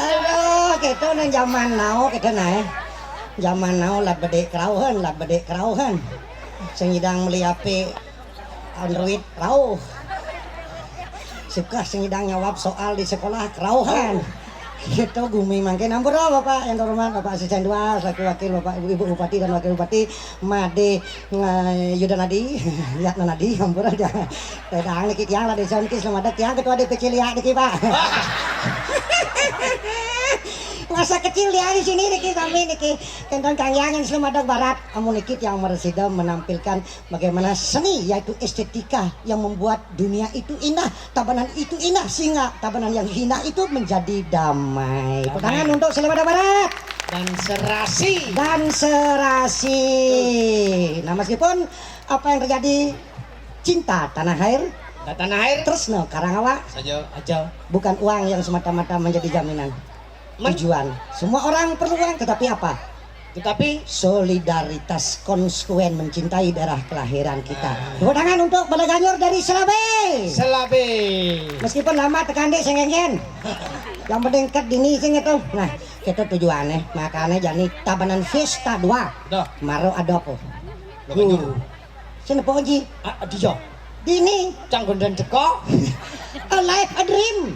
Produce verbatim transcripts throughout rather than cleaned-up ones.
Aduh, kéto nang jaman now, kéto nah. Jaman now lah bedik kerauhan, lah bedik kerauhan. Sing nyidang meli H P Android rauh. Sukah sing nyidang nyawab soal di sekolah kerauhan. Kéto gumi mangkin. Ampura Bapak yang terhormat, Bapak Asisten dua, selaku wakil Bapak Ibu, Ibu Bupati dan Wakil Bupati, Made, eh, Yuda Nadi, Yatna Nadi, ampura dia. Tedang niki tiang lah desa niki, selamat datang tiang ketua D P C Liak niki, Pak. Masa kecil dia di sini niki, sami niki. Kénten Kang Yang yang selamat datang barat. Amun niki tiang meresida menampilkan bagaimana seni, yaitu estetika yang membuat dunia itu indah, tabanan itu indah, sehingga tabanan yang hina itu menjadi damai. Tepuk tangan untuk Selamat Barat. Dan serasi. Dan serasi. Nah, meskipun apa yang terjadi, cinta tanah air, Cinta tanah air. Tresna karang awak, Saja. Aja. Bukan uang yang semata-mata menjadi jaminan. Men- Tujuan. Semua orang perlu uang, tetapi apa? Tetapi solidaritas konsekuen mencintai daerah kelahiran kita. Tepuk tangan untuk Bala Ganyur dari Selabe. Selabe. Meskipun lama tekan dek sengenggen. Yang penting ket dini sing itu. Nah, kita tujuannya makanya jani tabanan fiesta dua. Dah. Maro ada apa? Lo Guru. Sing apa Ji? Ah, dia. Dini. Cang gondan teko. A life, a dream.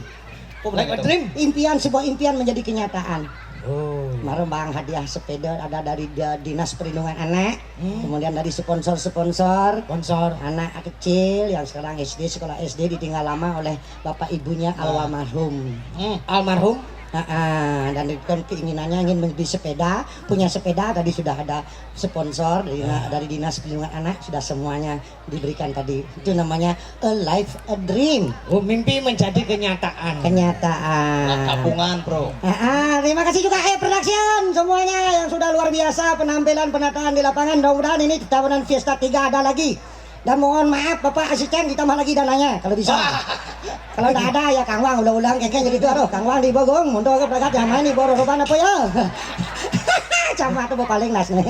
Oh, like a dream. Impian, sebuah impian menjadi kenyataan. Oh. Kemarin Bang hadiah sepeda ada dari da-, Dinas Perlindungan Anak, hmm, kemudian dari sponsor-sponsor, sponsor, anak kecil yang sekarang S D, sekolah S D ditinggal lama oleh bapak ibunya, nah, almarhum. Hmm, almarhum. Ah, ah, dan itu kan keinginannya ingin membeli sepeda, punya sepeda tadi sudah ada sponsor dari, nah, dari Dinas Perlindungan Anak sudah semuanya diberikan tadi. Itu namanya a life a dream. Oh, mimpi menjadi kenyataan. Kenyataan. Nah, tabungan, Bro. Ah, ah, terima kasih juga eh Production semuanya yang sudah luar biasa penampilan penataan di lapangan. Mudah-mudahan ini tabanan Fiesta tiga ada lagi. Dan mohon maaf Bapak Asisten ditambah lagi dananya kalau bisa. Wah. Kalau ndak ada ya Kang Wang ulang-ulang kengkeng jadi tuh aduh Kang Wang di Bogong mundur ke berangkat yang main di Bogor apa ya? Sama tuh paling nas nih.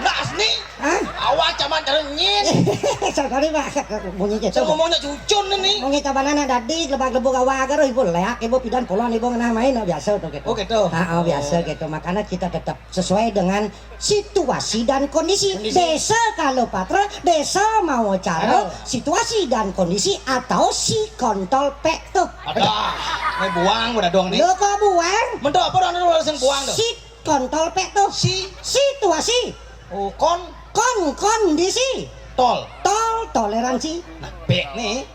Nas nih. Hah? Awak camat terus nyit. Sakali Pak, bunyi gitu. Saya ngomongnya cucun ini. Ngomongnya tabanan ada di lebak-lebuk awak agar ibu leak ibu pidan polon ibu ngenah main, nah, biasa tuh gitu. Oh, gitu. Ah, oh, biasa gitu. Makanya kita tetap sesuai dengan situasi dan kondisi. Kondisi. Desa kalau patra, desa mau cara, aduh, situasi dan kondisi atau si kontol pek tuh. Ada. Ini buang udah dong nih. Lo kok buang? Mentok apa orang lu sing buang tuh? Si kontol pek tuh. Si. Situasi. Oh, kon. Kon, kondisi. Tol. Tol, toleransi. Nah, pek nih.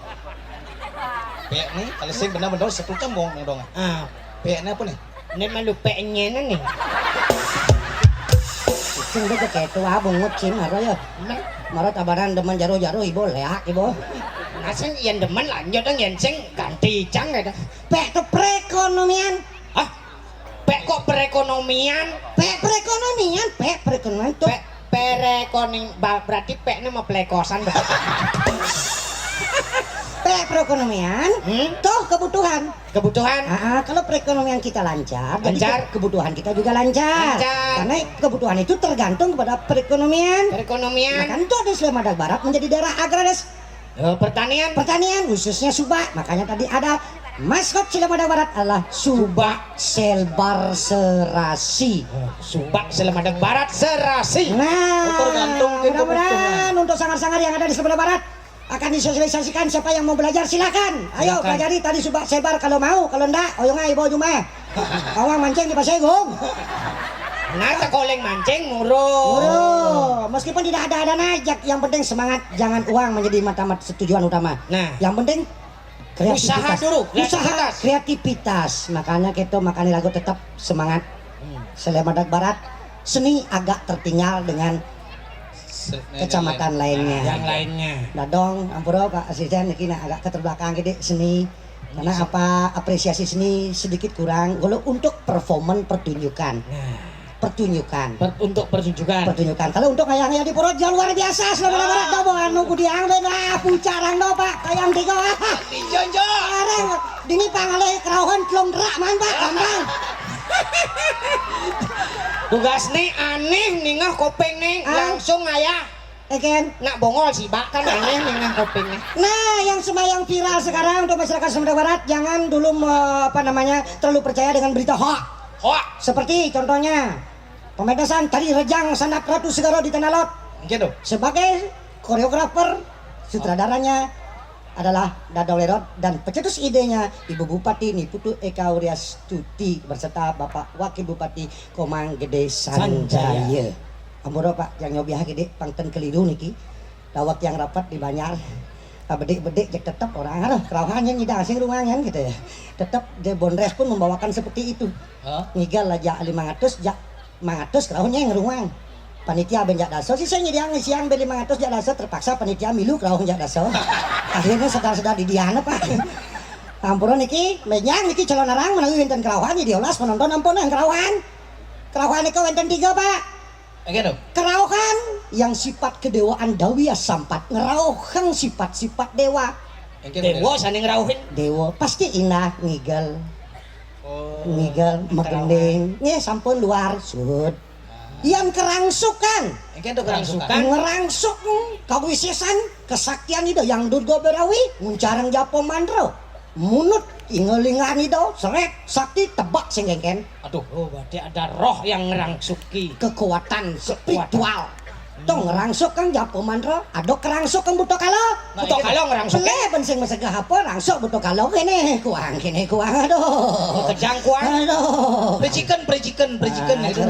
Pek nih, kalau sing benar-benar satu cembong nih dong. Ah, pek nih apa nih? Ini malu pek nyene nih. Sing udah kayak tua bungut sih, maro ya. Nah. Maro tabanan demen jaro-jaro ibu leak ibu. Nah, sing yang demen lanjut dong, yang sing ganti cang ya dah. Pek tuh perekonomian. Hah? Pek kok perekonomian? Pek perekonomian, pek perekonomian tuh. Pek perekoning ba- berarti peknya mau pelekosan berarti. Pek perekonomian, hmm? Tuh kebutuhan. Kebutuhan. Ah, ah, kalau perekonomian kita lancar, jadi lancar, ke- kebutuhan kita juga lancar. Lancar. Karena kebutuhan itu tergantung kepada perekonomian. Perekonomian. Nah, kan itu ada Slemadeg Barat menjadi daerah agraris. Eh, pertanian. Pertanian, khususnya Subak. Makanya tadi ada maskot Slemadeg Barat adalah Subak Selbar Serasi. Eh, Subak Slemadeg Barat Serasi. Nah, tergantung ke mudah-mudahan kebutuhan. Untuk sanggar-sanggar yang ada di Slemadeg Barat akan disosialisasikan siapa yang mau belajar silakan. Ayo silakan. Pelajari tadi Subak Selbar kalau mau, kalau ndak, oyong aja bawa jumah. Awang mancing di Pasegong. Nah, sekolah mancing murah. Murah. Meskipun tidak ada ada najak, yang penting semangat, jangan uang menjadi mata-mata tujuan utama. Nah, yang penting kreativitas. Usaha dulu, usaha kreativitas. Kreativitas. Makanya kita makanya lagu tetap semangat. Hmm. Slemadeg Barat, seni agak tertinggal dengan se- kecamatan lainnya. Yang lainnya. Dadong, ampura Pak Asisten, ini agak keterbelakang gede seni. Karena apa apresiasi seni sedikit kurang kalau untuk performan pertunjukan. Nah. Pertunjukan. Per- untuk pertunjukan. Pertunjukan. Kalau untuk kayak yang di Purwodadi luar biasa selama ah. Anu kudiang ben ah pucarang do Pak tayang tiga. Jonjo. Areng dini pangalih kerauhan telung derak man Pak gampang. Tugas nih aneh ningah kopeng nih ah. Langsung ayah. Eken. Nak bongol sih, Pak, kan aneh nih nang kupingnya. Nah, yang semua yang viral sekarang untuk masyarakat Sumedang Barat, jangan dulu me- apa namanya, terlalu percaya dengan berita hoax. Hoax. Seperti contohnya pementasan tari Rejang Sandat Ratu Segara di Tanah Laut. Gitu. Sebagai koreografer, sutradaranya adalah Dadong Lerot dan pecetus idenya Ibu Bupati Ni Putu Eka Wuriastuti berserta Bapak Wakil Bupati Komang Gede Sanjaya. Sanjaya. Ampura, Pak, yang nyobiah gede pangten keliru niki. Dawek yang rapat di Banjar. Bedik-bedik jek tetep orang, aduh, kerauhan yang nyidang asing ruangan gitu ya. Tetep de Bondres pun membawakan seperti itu. Hah? Ngigal aja lima ratus, jak lima ratus kerauhnya yang ruang. Panitia benjak daso, sih saya nyediang siang beli lima ratus jak daso, terpaksa panitia milu kerauh jak daso. Akhirnya sedang-sedang di diana, Pak. Ampura niki, menyang niki calon arang menawi wenten kerauhan, jadi olas penonton ampun yang kerauhan. Kerauhan niki wenten tiga, Pak. Oke, tuh. Kerauhan yang sifat kedewaan dawi ya sampat ngerauhang sifat-sifat dewa. Oke, dewa bener. Sane ngerauhin. Dewa pasti indah ngigel. Oh, ngigel, kerauhan. Megending. Nggih, sampun luar suhud. Yang kerangsukan. Oke, tuh kerangsukan. Ngerangsuk, hmm, kawisesan kesaktian Ida Yang Durga Berawi, nguncarang japa mantra. Munut ingelingan Ida, seret, sakti tebak sing kengken. Aduh, oh, berarti ada roh yang ngerangsuki. Kekuatan spiritual. Tong ngerangsuk kang japa mantra, ada kerangsuk kang buta kala. Nah, buta kala ngerangsuk. Peleh ben sing mesegah apa, rangsuk buta kala kene kuang, kene kuang, aduh. Kejang kuang. Aduh. Percikan, percikan, percikan gitu.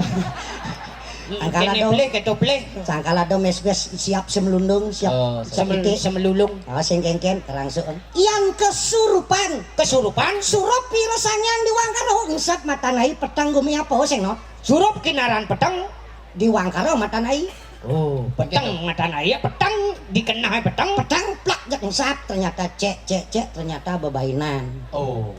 Angkala kene do. Peleh, keto peleh. Sangkala do mes-mes siap semelundung, siap. Oh, semelulung. Oh, sing kengken rangsuk. Yang kesurupan. Kesurupan? Surup pira sanyang di wangkara, engsap matanai peteng gumi apa sing no? Surup kinaran peteng. Di wangkara matanai. Oh, peteng matanai ya, peteng dikenah peteng. Peteng plak jak engsap, ternyata cek, cek, cek, ternyata bebainan. Oh.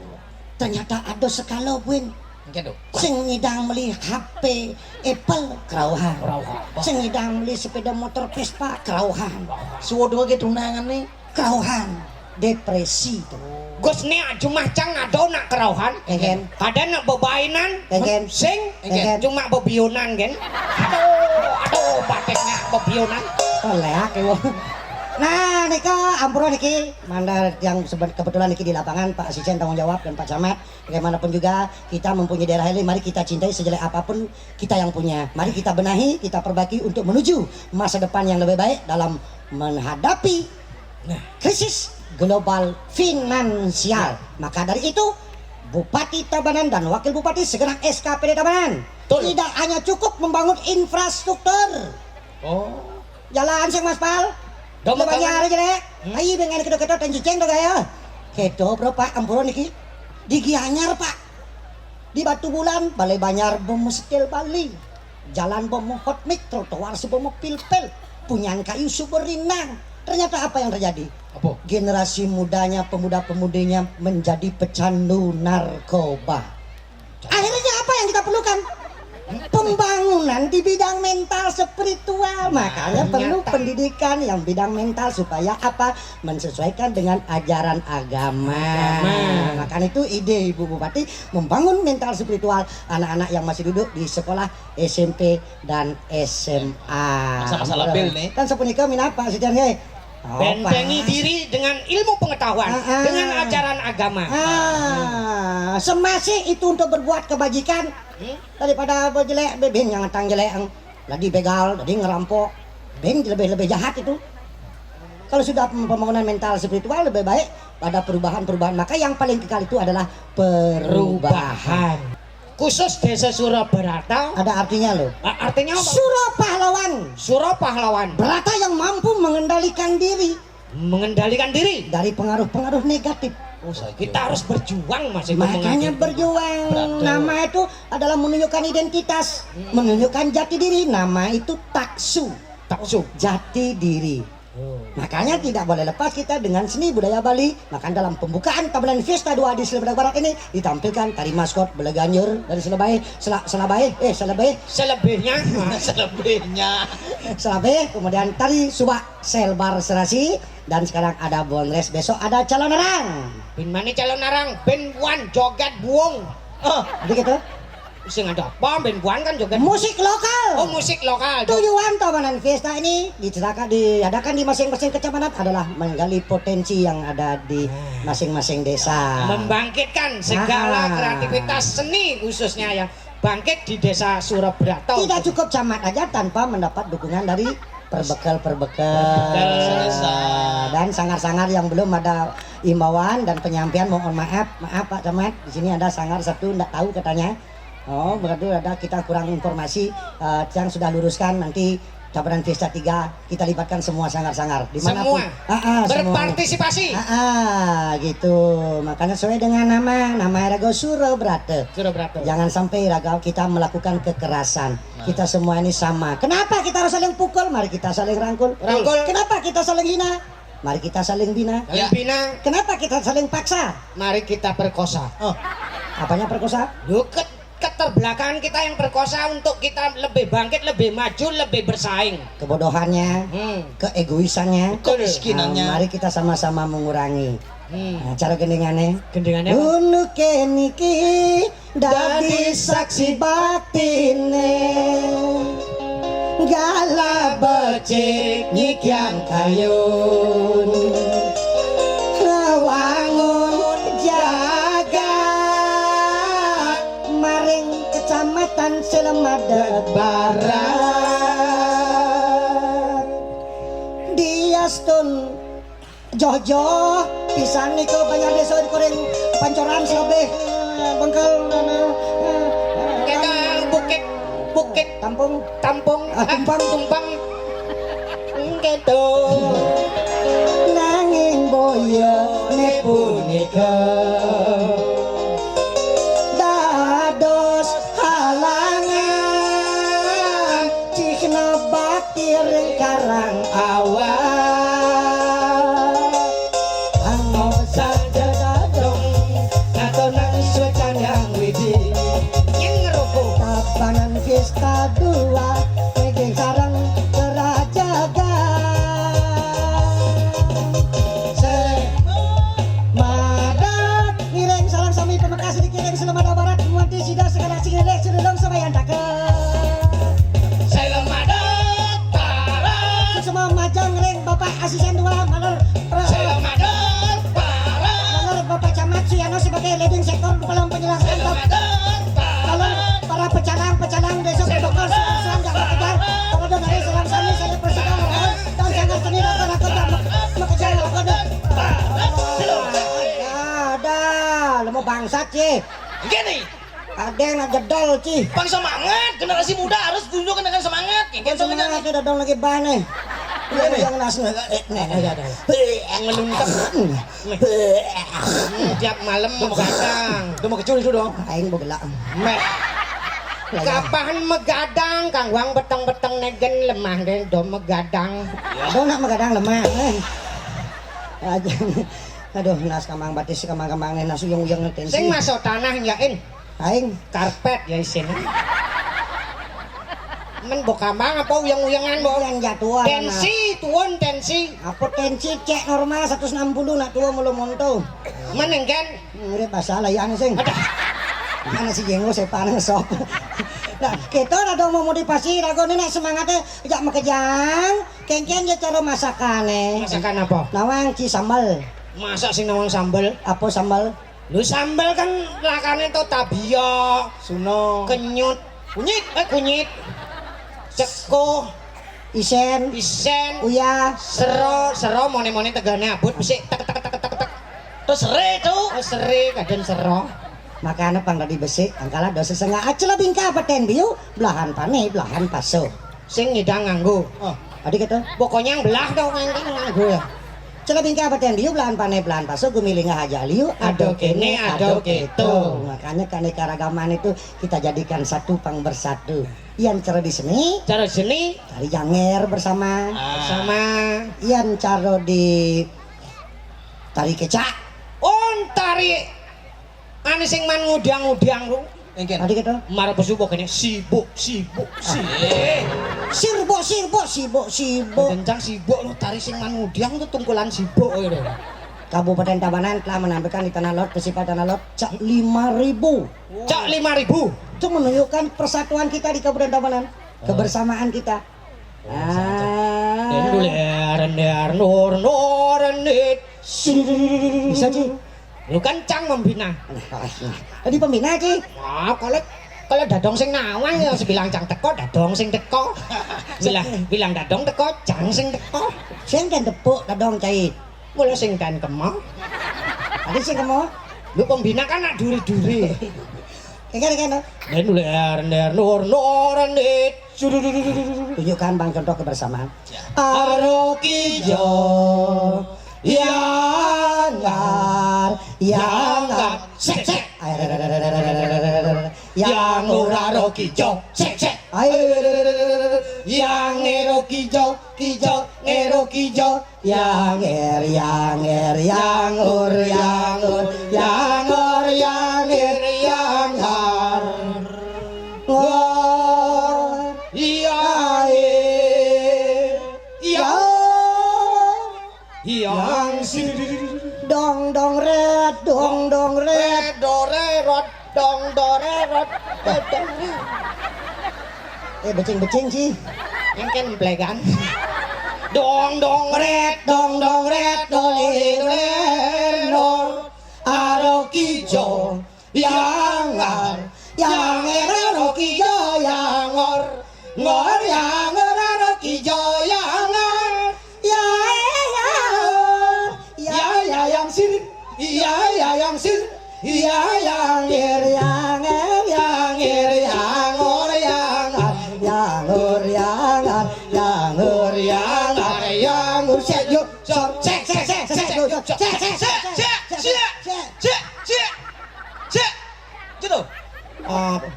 Ternyata ada sekala buin. Oke, tuh. Sing nyidang meli H P Apple kerauhan. Kerauhan. Sing nyidang meli sepeda motor Vespa kerauhan. Suwodo ge tunangan nih. Kerauhan, depresi tuh. Gus ne jumah cang ada nak kerauhan. Kengken. Ada nak bebainan. Kengken. Sing. Kengken. Cuma bebiunan kan. Aduh, aduh, batisnya bebiunan. Oh, leak ya. Nah, nika ampura niki, mangda yang seben- kebetulan niki di lapangan, Pak Asisten tanggung jawab dan Pak Camat. Bagaimanapun juga kita mempunyai daerah ini, mari kita cintai sejelek apapun kita yang punya. Mari kita benahi, kita perbaiki untuk menuju masa depan yang lebih baik dalam menghadapi, nah, krisis global finansial. Nah. Maka dari itu, Bupati Tabanan dan Wakil Bupati segera S K P D Tabanan. Betul. Tidak hanya cukup membangun infrastruktur. Oh. Jalan sing maspal. Domo banyak aja deh. Hmm. Ayo dengan kedo-kedo dan cicing tuh gaya. Kedo bro, Pak, ampura niki. Di Gianyar, Pak. Di Batu Bulan, Balai Banjar bemo setil Bali. Jalan bemo hot mix, trotoar sebemo pilpil. Punyan kayu subur rindang. Ternyata apa yang terjadi? Apa? Generasi mudanya, pemuda-pemudinya menjadi pecandu narkoba. Akhirnya apa yang kita perlukan? Pembangunan di bidang mental spiritual. Makanya perlu pendidikan yang bidang mental supaya apa? Mensesuaikan dengan ajaran agama. Agama. Makanya itu ide Ibu Bupati membangun mental spiritual anak-anak yang masih duduk di sekolah S M P dan S M A. Sama-sama labil nih. Kan sapunika minapa, Sidan, nggih? Oh, bentengi diri dengan ilmu pengetahuan, ah, ah, dengan ajaran agama. Ah, semasih itu untuk berbuat kebajikan, hmm, daripada berjelek, bebin yang ngatang jelek, dadi begal, dadi ngerampok, beng lebih-lebih jahat itu. Kalau sudah pembangunan mental spiritual, lebih baik ada perubahan-perubahan. Maka yang paling kekal itu adalah perubahan. Perubahan. Khusus Desa Surabarata. Ada artinya loh. Ah, artinya apa? Sura pahlawan. Sura pahlawan. Berata yang mampu mengendalikan diri. Mengendalikan diri. Dari pengaruh-pengaruh negatif. Oh, saya kira. Kita harus berjuang, Mas, itu. Makanya mengakhiri berjuang. Berata. Nama itu adalah menunjukkan identitas, hmm, menunjukkan jati diri. Nama itu taksu. Taksu. Jati diri. Oh. Makanya tidak boleh lepas kita dengan seni budaya Bali. Maka dalam pembukaan Tabanan Fiesta dua di Selebahe Barat ini ditampilkan tari maskot Beleganjur dari Selebahe, Sela-, Selabahe, eh, Selebahe. Selebihnya. Selebihnya. Selabahe, kemudian tari subak Selbar Serasi, dan sekarang ada Bondres, besok ada calon arang. Bin mani calon arang, bin wan joget buung. Oh, jadi gitu. Sing ada apa? Mben buan kan juga. Musik lokal. Oh, musik lokal. Tujuan Tabanan Fiesta ini diceraka-, diadakan di masing-masing kecamatan adalah menggali potensi yang ada di masing-masing desa. Membangkitkan segala Ah. kreativitas seni, khususnya yang bangkit di Desa Surobrato. Tidak cukup camat aja tanpa mendapat dukungan dari perbekel-perbekel. Perbekel. Dan sangar-sangar yang belum ada imbauan dan penyampaian, mohon maaf, maaf Pak Camat, di sini ada sangar satu ndak tahu katanya. Oh, berarti ada kita kurang informasi, eh, yang sudah luruskan nanti Tabanan Fiesta tiga kita libatkan semua sangar-sangar. Di mana Semua. pun. Ah, ah, semua. Berpartisipasi. Ah, ah, gitu. Makanya sesuai dengan nama, nama Raga Surobrato. Surobrato. Jangan sampai Raga kita melakukan kekerasan. Nah. Kita semua ini sama. Kenapa kita harus saling pukul? Mari kita saling rangkul. Rangkul. Kenapa kita saling hina? Mari kita saling bina. Saling Ya. bina. Kenapa kita saling paksa? Mari kita perkosa. Oh. Apanya perkosa? Lu ke-, keterbelakangan kita yang perkosa untuk kita lebih bangkit, lebih maju, lebih bersaing. Kebodohannya, Hmm. keegoisannya, Betul. Kemiskinannya. Nah, mari kita sama-sama mengurangi. Hmm. Nah, cara gendingannya. Gendingannya apa? Unu keniki dadi saksi baktine. Gala becik nyikyang kayun. Ngewangun jagat maring Kecamatan Silemade Barat. Diastun joh-joh pisan niku banyak desa kuring Pancoran selebih, eh, Bengkel, eh, eh, eh, Kita bukit, bukit Tampung. Tampung, Ah, eh, Tumpang. Tumpang. Gitu. Nanging boyone punika dados halangan cihna bakti ring karang awak. Anggo saja dadong katonang suecan yang widi. Yang ngerukuh. Tabanan Fiesta dua, nggih sareng kerajagan. Sing madat ngiring salam sami pamekas dikiring Silemade Barat, muanti sida sekadar sing ngiring silulung sabayantaka. Silemade Barat. Semua majang ring Bapak Asisten dua, maler pra-, Silemade Barat. Maler Bapak Camat Suyano sebagai leading sektor dalam penyelenggaraan. Silemade Barat. Maler para pecalang-pecalang desa Silemade Bedokor, Sukarsan, Jakarta Kejar, Barat. Para donari salam sami, saya persilakan, dan sangat seni dan sangat kerja, mek-, mekejar, mekejar. Ada, ada, lemu bangsat sih. Gini. Ada yang nak jedol sih. Pang semangat, generasi muda harus tunjukkan dengan semangat. Kayak gitu. Semangat, udah dong lagi baneh. Iya, nih. Yang nas-, eh, nih, ada, ada. Ngeluntek. Tiap malam megadang. Udah mau kecil itu dong. Aing begelak. Meh. Kapan megadang, Kang Wang beteng-beteng negen lemah deh, do megadang. Do nak megadang lemah. Eh. Aja. Aduh, nas kamang batis, kamang-kamang nih, nas uyang-uyang nih, tensi. Sing masuk tanah nyain. Aing. Karpet ya isin. Men bo kamang apa uyang-uyangan, bo? Yang jatuhan. Tensi, tuun tensi. Apa tensi cek normal seratus enam puluh, nak tua mulu monto. Men engken? Ngirit basah lah, ya, anu, sing. Adah. Mana si Jenggo, saya panas, sok. Nah, kita ada mau motivasi, ragu nih, nak semangatnya, jak mekejang, kengken ya cara masakannya. Masakan apa? Nawang ci sambal. Masak sing nawang sambal? Apa sambal? Lu sambal kan lakane to tabia. Suno. Kenyut. Kunyit, eh, kunyit. Ceko. Isen. Isen. Uya. Sero, sero mone-mone tegane abut mesti tek, tek, tek, tek, tek. Terus sere, Cuk. Oh, sere, kadang sero. Makane pang dadi besik, angkala dosa sengak acela bingka paten biu, belahan pane, belahan paso. Sing ngidang nganggo. Oh. Tadi kata? Pokoknya yang belah dong, yang kan nganggo ya. Cela bingka paten biu, belahan pane, belahan paso, gumilinga aja liu, ado kene, ado keto. Makanya keanekaragaman itu kita jadikan satu pang bersatu. Yang cara di seni, cara seni, tari janger bersama. Ah. Sama. Yang cara di tari kecak. On tari ane sing man ngudang-ngudang lu. Engken. Tadi kata? Marep pesu pokoknya sibuk, sibuk, sibuk. Eh. Sirbo, sirbo, sibuk, sibuk. Kencang sibuk lu, tari sing man ngudang tuh tungkulan sibuk gitu. Kabupaten Tabanan telah menampilkan di Tanah Lot, Festival Tanah Lot, cak lima ribu. Cak lima ribu. Untuk menunjukkan persatuan kita di Kabupaten Tabanan, kebersamaan kita. Ah. Duler, ender, nur, nur, nit. Bisa, Ci? Lu kan cang membina. Jadi pembina, Ci? Ah, kalau kalau dadong sing nawang ya sebilang cang teko, dadong sing teko. Bilang bilang dadong teko, cang sing teko. Sing kan tepuk dadong cai. Mula sing kan kemo. Tadi sing kemo. Lu pembina kan nak duri-duri. Kan kan. Dan duler, ender, nur, nur, nit. Tunjukkan, Bang, contoh kebersamaan. Arokijo yangar yangar sek sek. Yang ora rokijo sek sek. Yang ero kijo kijo ero kijo. Yang er yang er yang ur yang ur yang or yang er yang ar. Ngor. Iya, iya. Iya. Yang sini. Dong dong ret, dong dong ret. Dore rot, dong dore rot. Dong. Eh, becing-becing sih. Engken plegan. Dong dong ret, dong dong ret, dole dole. Nor. Aro kijo. Yangar, yang era roki yo yangor, ngor yang era roki yo yangar, ya ya ya ya yang sir, ya ya yang sir, ya yang er yang er yang er yang or yang ar, yang or yang ar, yang or yang ar, yang or sek yo sor sek sek sek sek yo sor sek sek sek sek sek sek sek sek sek sek Cek. Gitu. Apa?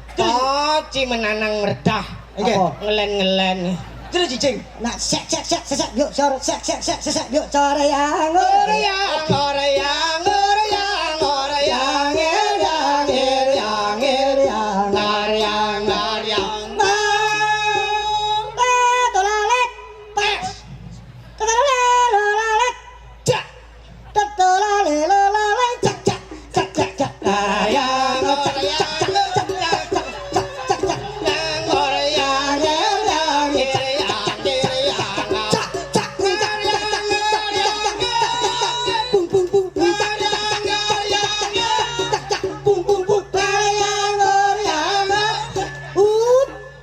Ci menanang merdah. Nggih. Apa? Ngelen-ngelen. Terus cicing. Nak sek sek sek sek sek yuk sor sek sek sek sek sek yuk sor yang Korea, Korea, Korea, Korea, ngir, yang ngir, yang ngir, yang ngar, yang ngar, yang ngar. Eh, tolalet. Pas. Tolalet, tolalet. Cak.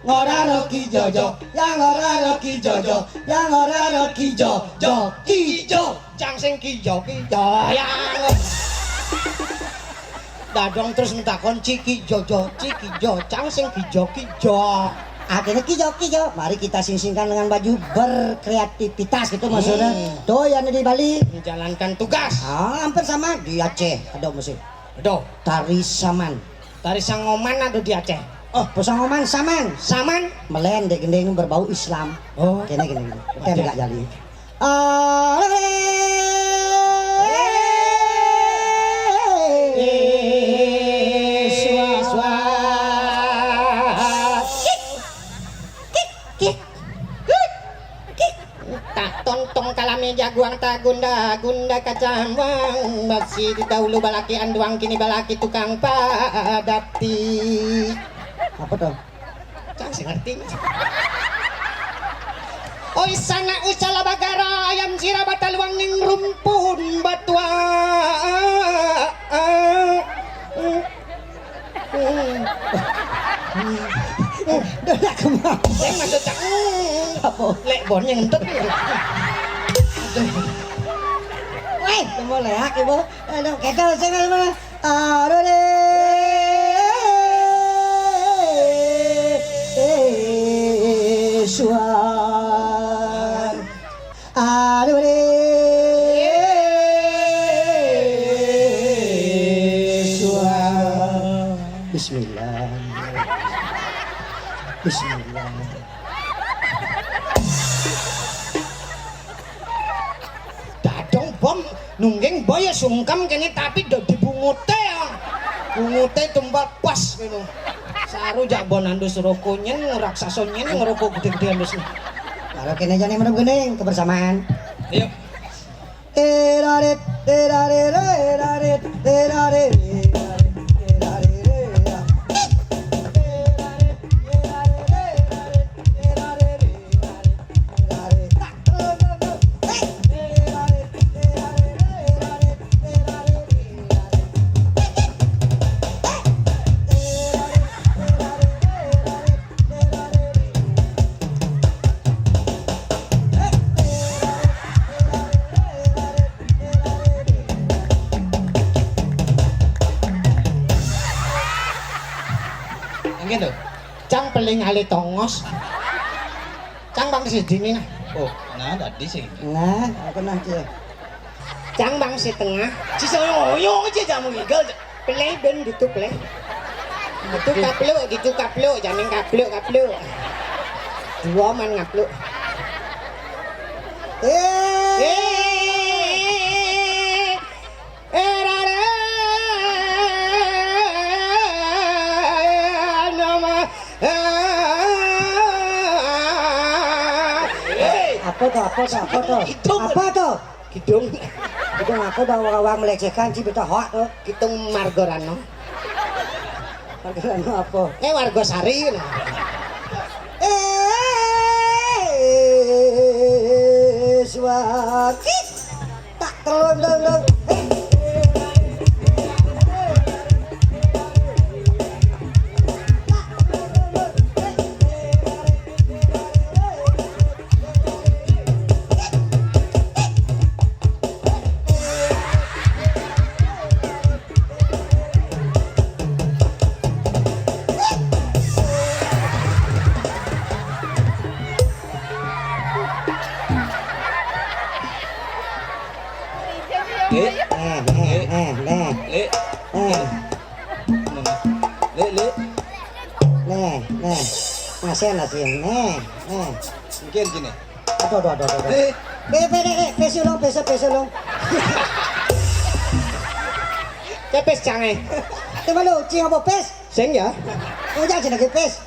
Ngora roki jojo, yang ngora roki jojo, yang ngora roki jojo, kijo. Cang sing kijo kijo yang. Dadong terus ngetakon ciki jojo ciki jo cang sing kijo kijo. Akhirnya kijo kijo. Mari kita sing-singkan dengan baju berkreativitas gitu maksudnya. Hmm. Tuh yang di Bali. Menjalankan tugas. Ah, hampir sama di Aceh ada musim. Aduh. Tari saman. Tari sangoman ada di Aceh. Oh, pesangoman saman. Saman. Melen dek gendeng berbau Islam. Oh. Kene gini. Kene gak jali. Tak tontong kalami jaguang tak gunda gunda kacambang masih di dahulu balaki anduang kini balaki tukang padati. Apa tuh? Cang sing ngerti. Oi sana usala bagara ayam sira bataluang ning rumpun batua. Udah kemana? Yang maksud cang. Apa? Lek bon yang ngentut. Weh, mau leak ibu. Aduh, kita sing mana? Arore suan. Arore suan. Bismillah. Bismillah. Dadong bom nungging boy ya sungkem kene tapi do dibungute ya. Bungute tumbal pas gitu. Saru jak bon andus roko nyen raksasa nyen ngeroko gede-gede andus. Kalau kene jane menurut gini kebersamaan. Yuk. Erarit, erarit, erarit, erarit, erarit, erarit. Gitu. Cang peling ale tongos. Cang bang siji nih. Oh, nah tadi sih. Nah, aku nah dia. Cang bang setengah. Si soyo aja jamu igal. Play ben gitu play. Gitu kapluk, gitu kapluk, jamin kapluk, kapluk. Dua man ngapluk. Eh, eh, eh, eh, eh, nama, eh, eh. Apa tuh, apa tuh, apa tuh? Apa tuh? Kidung. Kidung apa tuh, awang-awang melecehkan, si beta hoak tuh. Kidung Margorano. Margorano apa? Eh, Wargosari. Eh, suami. Tak terlondong-londong. Lek. Eh, eh, eh, eh. Lek. Eh. Lek, lek. Nih, nih. Masih, masih. Nih, nih. Mungkin gini. Aduh, aduh, aduh, aduh. Eh. Pe, pe, pe, pe, pes ulung, pes, pes ulung. Kepes cange. Coba lu, cing apa pes? Sing ya. Oh, jangan sing lagi pes.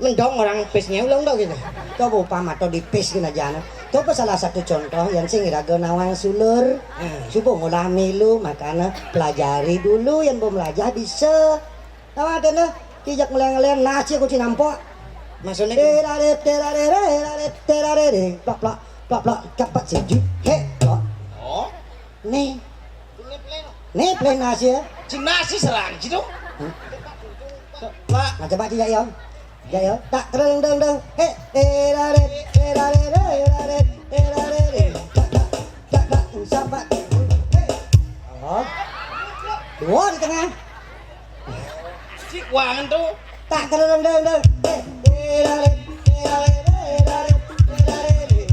Mendong orang pesnya ulung dong gitu. Coba upama to di pes kena jana. Coba salah satu contoh yang sing iraga nawang sulur. Hmm. Coba ngolah milu, makana pelajari dulu yang belum melajah bisa. Tawa dene, kijak ngeleng-ngeleng, nasi aku cinampok. Maksudnya gini? Terare, terare, terare, terare, plak, plak, plak, plak, cepat sejuk. He, plak. Oh. Nih. Nih, play nasi ya. Cing nasi serang, gitu. Hmm. Pak. Nah, coba aja ya, Om. Ya, ya. Tak, tereng, deng, deng. He, terare, terare, terare, terare. Tak, tak, tak, tak, sampai. He. Oh. Dua di tengah. Cik wangen tuh. Tak, tereng, deng, deng. He, terare, terare, terare, terare.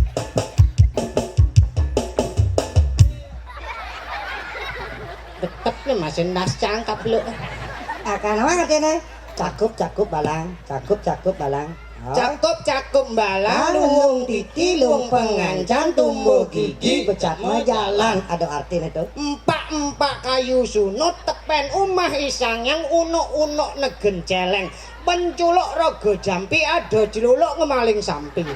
Tetep nih masih nas cangkap lu. Akan apa ngerti nih? Cakup, cakup, balang. Cakup, cakup, balang. Oh. Cakup, cakup, balang. Balang, luwung titi, luwung pengancan, tumbuh gigi, becat majalan. Ada artinya tuh. Empak-empak kayu sunut, tepen umah isang yang unuk-unuk negen celeng. Penculuk raga jampi, ada celuluk ngemaling sampi.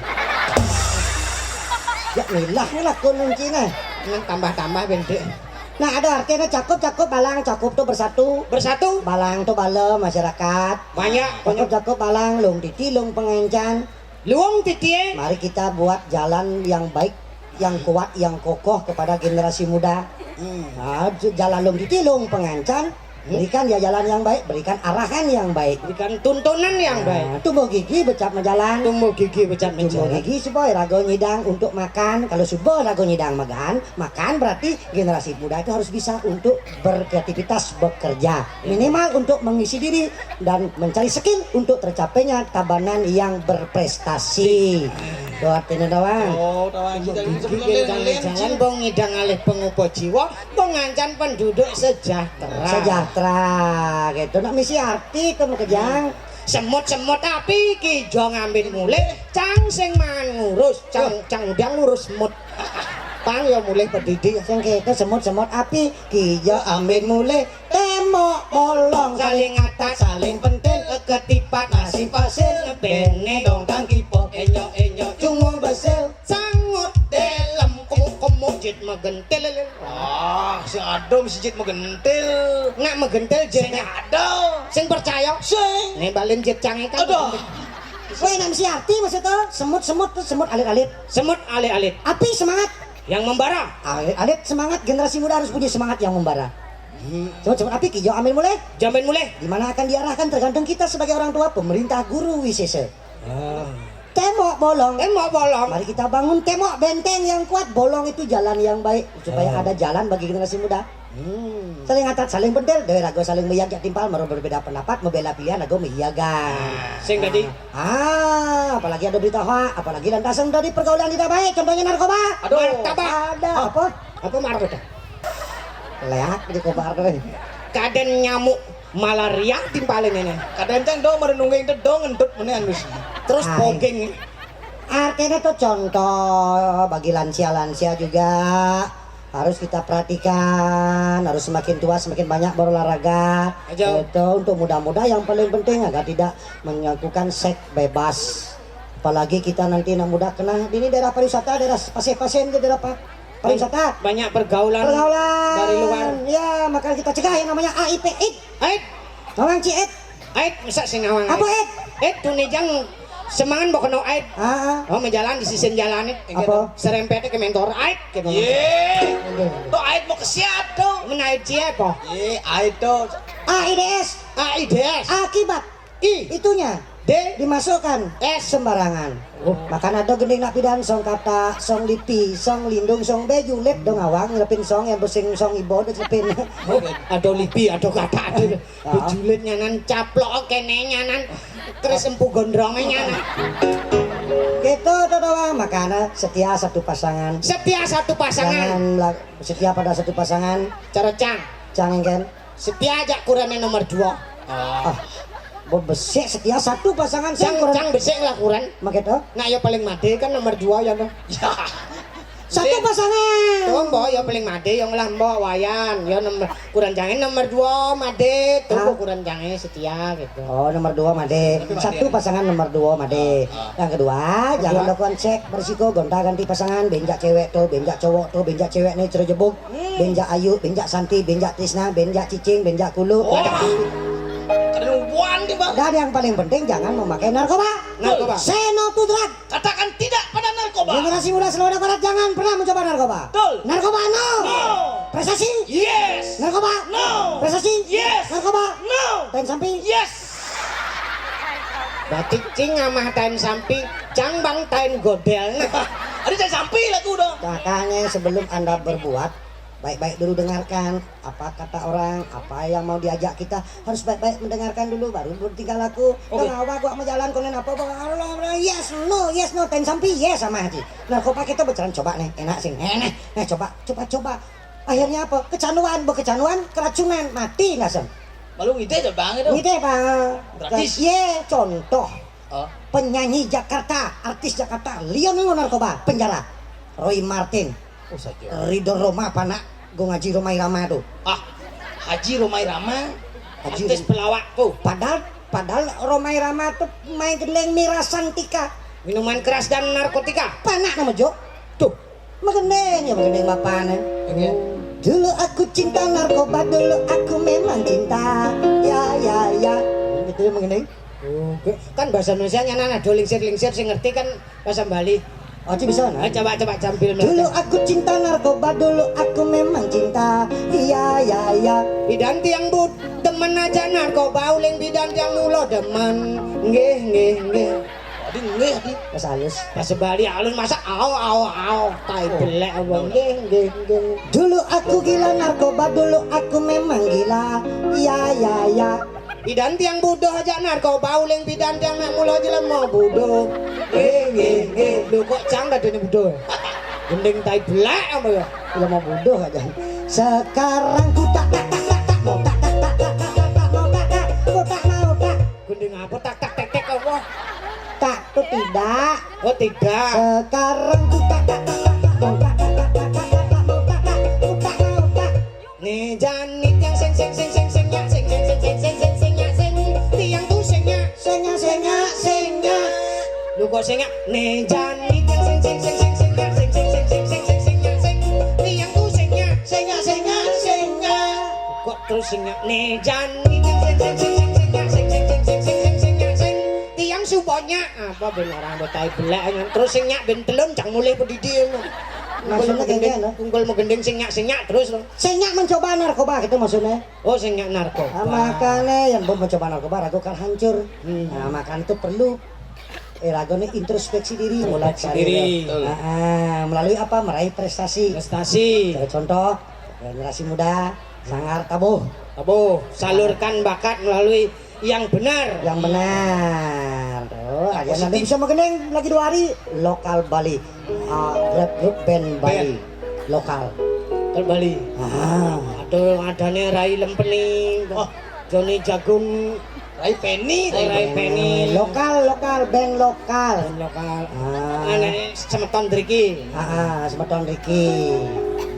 Ya milah lah kono cine. Nang tambah-tambah bendek. Nah, ada artinya cakup, cakup, balang, cakup tuh bersatu. Bersatu. Balang tuh bala masyarakat. Banyak, cakup, banyak. Cakup, balang, luwung titi, luwung pengancan. Luwung titi, eh. Mari kita buat jalan yang baik, yang kuat, yang kokoh kepada generasi muda. Hmm. Nah, j-, jalan luwung titi, luwung pengancan. Hmm. Berikan ya jalan yang baik, berikan arahan yang baik. Berikan tuntunan yang baik. Nah, tumbuh gigi, becat majalan. Tumbuh gigi, becat majalan. Tumbuh gigi supaya raga nyidang untuk makan. Kalau suba raga nyidang makan, makan berarti generasi muda itu harus bisa untuk berkreativitas, bekerja. Minimal untuk mengisi diri dan mencari skill untuk tercapainya tabanan yang berprestasi. Tuh artinya doang. Oh, tawang. Gigi, gigi, jalan, jalan, bong ngidang alih pengupa jiwa, bong ngancan penduduk sejahtera. Sejahtera, gitu. Nak misi arti itu, Makejang. Semut-semut api, kijo ngambil mulih, cang sing mangan ngurus, cang, cang udah ngurus semut. Pang ya mulih pedidi. Sing kita semut-semut api, kijo ambil mulih, temok bolong, saling atat, saling pentil, ketipat nasi pasir, bene dongkang kipok, enyok-enyok, cungu besil, sangut delem, kemuk-kemuk, jit megentil. Ah, sing adem sijit megentil. Nak megentil jit. Sing ada. Sing percaya. Sing. Nih balen jit cangekan. Aduh. Weh, nang si arti maksudnya semut-semut tuh semut alit-alit. Semut alit-alit. Api semangat. Yang membara. Alit-alit semangat, generasi muda harus punya semangat yang membara. Hmm. Semut-semut api, kijo ambil mulih. Jamben mulih. Di mana akan diarahkan tergantung kita sebagai orang tua, pemerintah, guru, wisese. Ah. Temok bolong. Temok bolong. Mari kita bangun temok benteng yang kuat. Bolong itu jalan yang baik supaya ada jalan bagi generasi muda. Hmm. Saling atat, saling bentel, dhewe raga saling meyag jak timpal, mara berbeda pendapat, mebela pilihan raga meyagan. Sing dadi? Ah, apalagi ada berita hoak, apalagi lantasan dari pergaulan tidak baik, contohnya narkoba. Aduh. Martabak. Ada apa? Apa martabak? Leak di kobar deh. Kaden nyamuk malaria timpalin ini. Kaden teng dong merenungin itu dong ngentut meneh anu sih. Terus poging. Artinya tuh contoh bagi lansia-lansia juga harus kita perhatikan, harus semakin tua semakin banyak berolahraga. Aja. Gitu, untuk muda-muda yang paling penting agar tidak melakukan seks bebas. Apalagi kita nanti nak muda kena di ini daerah pariwisata, daerah pasien-pasien ke daerah pa- pariwisata. Banyak pergaulan. Pergaulan dari luar. Ya, maka kita cegah yang namanya A I P, aid. Aid. Ngawang ci aid. Aid, masa sing ngawang? Apa aid? Aid tuh nih jang semangan mau kena aid. Ah, ah. Oh, menjalan di sisi jalan nih. Apa? Serempetnya ke mentor aid gitu. Ye. Tuh aid mau ke siapa tuh? Menaik cie apa? Ye, aid tuh. A I D S. A I D S. Akibat. I. Itunya. D. Dimasukkan. S. Sembarangan. Oh. Makanya ada gending nak pidan song kata, song lipi, song lindung, song bejulit dong awang ngelepin song yang besing song ibo dong ngelepin. Oh, ada lipi, ada kata, ada bejulit nyanan caplok kene nyanan. Terus empu gondrongnya nyanan. Gitu tuh doang, makanya setia satu pasangan. Setia satu pasangan. Jangan mela- setia pada satu pasangan. Cara cang. Cang kan? Setia aja kurangnya nomor dua. Ah, bo besik setia satu pasangan. Cang, cang besik lah kurang. Maket tuh? Nah, ya paling made kan nomor dua ya tuh. Ya. Satu pasangan. Tuh mbok ya paling made yang lah mbok Wayan. Ya nomor kurang jangan nomor dua made. Tuh kurang jangan setia gitu. Oh, nomor dua made. Satu pasangan nomor dua made. Yang kedua, jangan lakukan cek berisiko gonta ganti pasangan, benjak cewek tuh, benjak cowok tuh, benjak cewek nih cerejebuk. Benjak ayu, benjak santi, benjak trisna, benjak cicing, benjak kulu. Wah. Ada hubungan nih, Bang. Dan yang paling penting jangan memakai narkoba. Narkoba. Say no to drug. Katakan tidak pada narkoba. Generasi muda Seloda Barat jangan pernah mencoba narkoba. Betul. Narkoba no. No. Prestasi? Yes. Narkoba? No. Prestasi? Yes. Narkoba? No. Tain sampi? Yes. Berarti cing amah tain sampi, cang bang tain godel. Ada tain sampi lagu dong. Makanya sebelum Anda berbuat, baik-baik dulu dengarkan apa kata orang, apa yang mau diajak kita, harus baik-baik mendengarkan dulu baru bertingkah laku. Oke. Dong awak gua mau jalan konen apa, apa, yes, no, yes, no, tain sampi, yes sama aja. Nah, kok pakai tuh berjalan coba nih, enak sih, nih, nih, nih, coba, coba, coba. Akhirnya apa? Kecanduan, bu kecanduan, keracunan, mati langsung. Malu ngide aja bang itu. Ngide bang. Gratis. Ye, contoh. Oh. Penyanyi Jakarta, artis Jakarta, Lionel narkoba, penjara. Roy Martin. Oh, saja. Ridho Roma apa nak? Gue ngaji Roma Irama tuh. Ah, Haji Roma Irama. Haji artis pelawak tuh. Padahal, padahal Roma Irama tuh main gendeng miras santika. Minuman keras dan narkotika. Panak nama Jo. Tuh. Magendeng ya, magendeng bapaknya. Oke. Dulu aku cinta narkoba, dulu aku memang cinta. Ya, ya, ya. Gitu ya, magendeng. Oke. Kan bahasa Indonesia nyanan ada lingsir-lingsir, sing ngerti kan bahasa Bali. Oh, Ci bisa, nah? Eh, coba, coba tampil. Dulu aku cinta narkoba, dulu aku memang cinta. Iya, iya, iya. Bidan tiang bud, demen aja narkoba, uling bidan tiang mulo demen. Nggih, nggih, nggih. Tadi nggih, tadi. Pas halus. Pas sebali alun masa ao, ao, ao. Tai belek apa? Nggih, nggih, nggih. Dulu aku gila narkoba, dulu aku memang gila. Iya, iya, iya. Idan tiang buduh aja narkoba, uling bidan tiang nak mula jelema buduh. Nggih, nggih, nggih. Lho kok cang dadine buduh? Gending tai belek apa ya? Jelema buduh aja. Sekarang ku tak, tak, tak, tak, tak, mau tak, tak, tak, tak, tak, tak, tak, mau tak, tak, mau tak, tak, mau tak. Gending apa tak tak tek tek apa? Tak tuh tidak. Oh, tidak. Sekarang ku tak, tak, tak, tak, tak, mau tak, tak, tak, tak, tak, tak, mau tak, tak, ku tak mau tak. Nih jani tiang sing sing sing sing sing nyak sing sing sing sing sing sing sing nyak sing. Tiang tuh sing nyak. Sing nyak, sing nyak, sing nyak. Lu kok sing nyak? Nih jani tiang sing sing sing sing sing nyak sing sing sing sing sing sing sing nyak sing. Tiang tuh sing nyak. Sing nyak, sing nyak, sing nyak. Kok terus sing nyak? Nih jani tiang sing sing sing sing sing nyak sing sing sing sing sing sing sing nyak sing. Tiang supo nyak. Apa ben orang do tai belek nyan. Terus sing nyak ben telun cang mulih pedidi ngono. Maksudnya kayak gimana? Ungkul megending sing nyak sing nyak terus lo. Sing nyak mencoba narkoba gitu maksudnya. Oh, sing nyak narkoba. Ah, makanya yang belum mencoba narkoba ragu kan hancur. Hmm. Nah, makanya itu perlu eh ragu nih introspeksi diri, mulai introspeksi diri. Betul. Ah, ah, melalui apa? Meraih prestasi. Prestasi. Kayak contoh Generasi muda, sangar tabuh. Tabuh, salurkan bakat melalui yang benar. Yang benar. Tuh, aja nanti bisa magending lagi dua hari lokal Bali. Ah, grup, grup band Bali lokal. Lokal Bali. Ah. Aduh, adanya Rai Lempeni. Oh, Joni Jagung. Rai Peni, Rai Peni. Lokal, lokal, band lokal. Band lokal. Ah. Anak semeton Riki. Ah, ah, semeton Riki.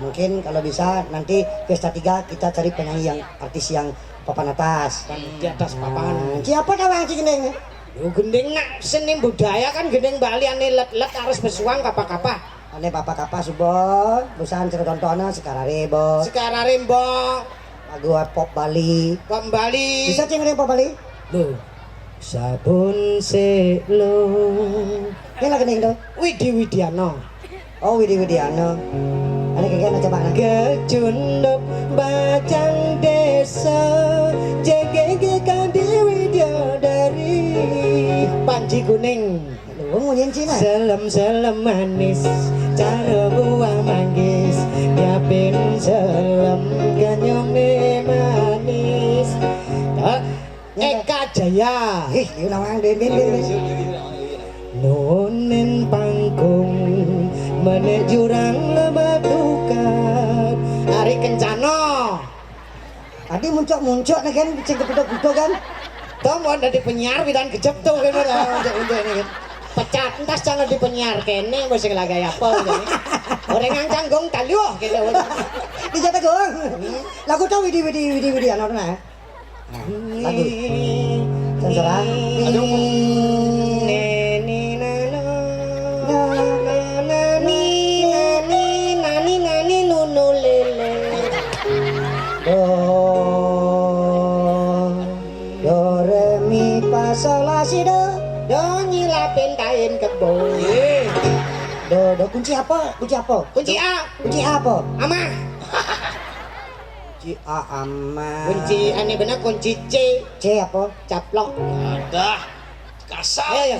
Mungkin kalau bisa nanti pesta tiga kita cari penyanyi yang artis yang papan atas. Kan di atas papan. Ah, siapa tahu yang gending? Yo gending nak seni budaya kan gending Bali ane let-let harus besuang kapa-kapa. Ane papa kapa subo, busan cerita tontonan sekarang rebo. Sekarang rebo. Lagu pop Bali. Pop Bali. Bisa cing ada pop Bali? Lo. Sabun se lo. Ini lagi nih tuh. Widi Widiano. Oh, Widi Widiano. Ada kagak, coba nah. Kecunduk bajang desa, jegege kadi widya dari Panji Kuning. Lu ngunyin Cina. Selem-selem manis, cara buah manggis, nyiapin selem ganyone manis. Ah, Eka Jaya. Ih, dia nawang, din, din, din, din. Nunin pangkung, menek jurang lebatukan. Ari Kencana. Tadi muncak-muncak nih kan, cing keputuk-putuk kan. Tom mau dari penyiar bidan kejep tuh kan, udah untuk untuk ini kan. Pecat, entas jangan di penyiar kene, mau sing lagi apa gitu. Orang yang canggung taluh gitu. Dijata gong. Lagu tau Widi, Widi, Widi, Widi, anu nah. Nah, lagu. Terserah. Aduh. Neni nano. Nani nani nani nani nunu lele. Do. Do re mi fa sol la si do. Do nyilapin kain kebo. Ye. Do, do kunci apa? Kunci apa? Kunci A. Kunci A apa? Amah. Kunci A amah. Kunci ane bener kunci C. C apa? Caplok. Adah. Kasar. Ayo, ayo.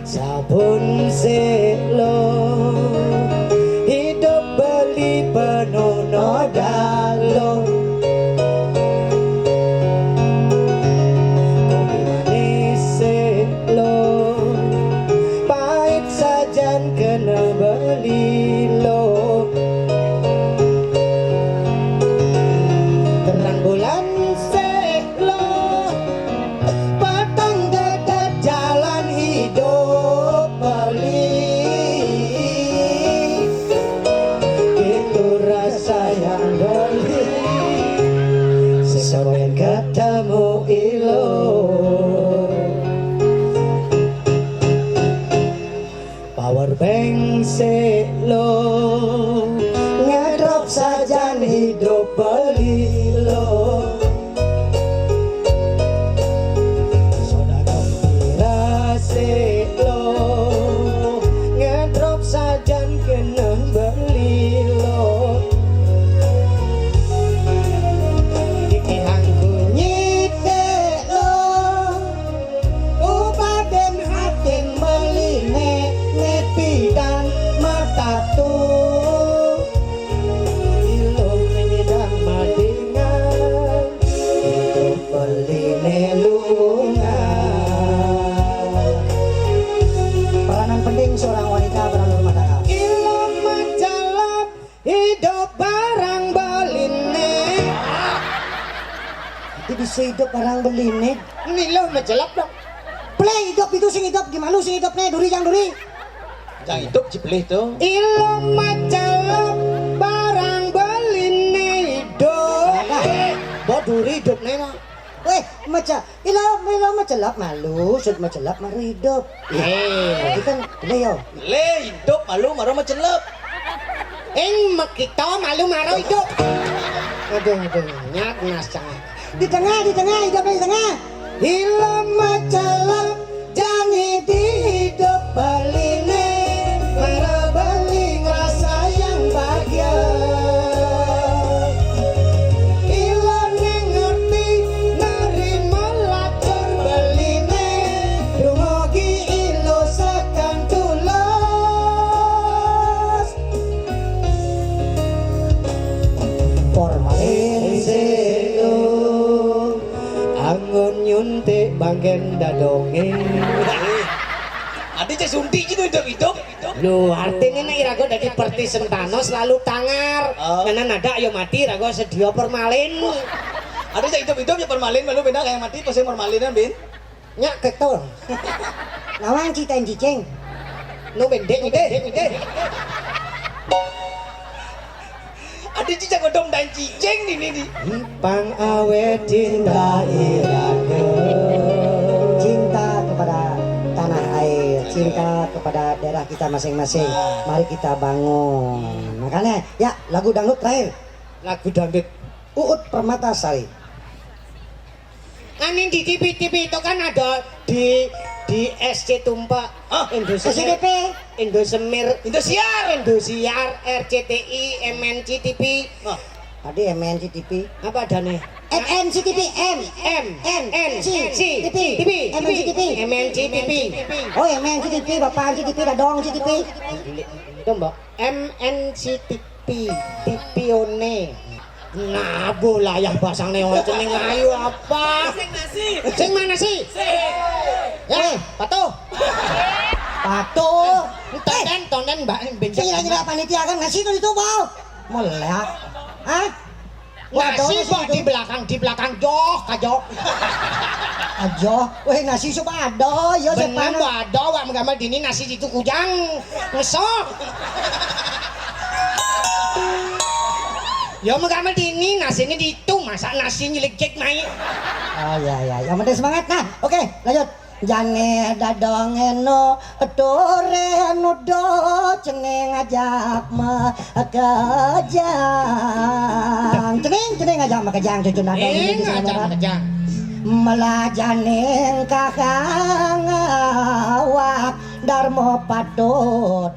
Sabun selo, hidup beli penuh nodalo. Kopi manis selo, pahit sajan kena beli lo. Terang bulan selo, petang dedet jalan hidup beli. Itu rasa yang beli. Sesoben ketemu ilo. Power bank selo, ngedrop sajan hidup beli lo. Soda gembira selo, ngedrop sajan kena beli lo. Iki hangku nyitik lo. Upaden hatin meline nepidan matatu. Ilung nyidang madingan, peline lungan. Peranan penting seorang wanita dalam rumah tangga. Ilung majalap hidup barang beline. Itu bisa hidup barang beline. Ini lo mencelap dong. Play hidup itu sing hidup gimana sing hidupnya duri yang duri. Yang hidup cipelih tuh. Ilmu mencelap barang beline hidup. Bo duri hidup nih. Weh, maca Ila, ila macelap malu, sut macelap maru hidup. Eh. Itu kan, ila yo. Le hidup malu maru macelap. Ing makita malu maru hidup. Aduh, aduh, nyak nas cangak. Di tengah, di tengah, hidup di tengah. Ila macelap, jangan di hidup baline, mara bali ngerasa yang bahagia. Ila ngerti nerima lacur beline, rumogi ilo sekan tulos. Tik bangken dadonge. Ade cek suntik gitu hidup-hidup. Lho, artine nek irago dadi perti sentano selalu tangar. Oh. Ngene nadak ya mati rago sedia permalin. Ade cek hidup-hidup ya permalin malu beda kayak mati pasti permalinan bin. Nyak ketul. Nawang cita cicing. Nu bendek udah, udah. Ada cicak godong dan cicing di ini. Pang awet cinta iraga. Cinta kepada tanah air, cinta kepada daerah kita masing-masing. Mari kita bangun. Makanya, ya, lagu dangdut terakhir. Lagu dangdut. Uut Permatasari. Kan ini di T V, T V itu kan ada di di S C Tumpak. Ah, Indosemer, S C T V. Indosemer, Indosiar. Indosiar, R C T I, M N C T V. Ah. Tadi M N C T V. Apa adanya? M N C T V, M. M. M N C T V. T V. M N C T V. M N C T V. Oh, M N C T V, Bapak C T V, Dadong C T V. Itu, Mbak. M N C T V, T V one. Nah, bola yang basang nih, orang ceneng ayu apa? Sing nasi. Sing mana sih? Sing. Ya, patuh. Patuh. Tonton, tonton, Mbak, benjak. Sing nyerah panitia kan nasi tuh itu, Bau. Meleak. Hah? Nasi kok di belakang, di belakang, joh, kajo. Ajo, weh nasi sup ada, ya. Bener, sepanas. Ada, wak menggambar dini nasi itu kujang. Ngesok. Ya menggambar dini nasi ini ditu, masak nasi nyelegek naik. Oh ya ya, yang penting semangat. Nah, oke, lanjut. Jane dadong eno tore nudo ceneng ajak makejang. Ceneng ceneng ajak makejang cucu dadong. Ing ajak makejang. Melajaning kakang awak Darmo patut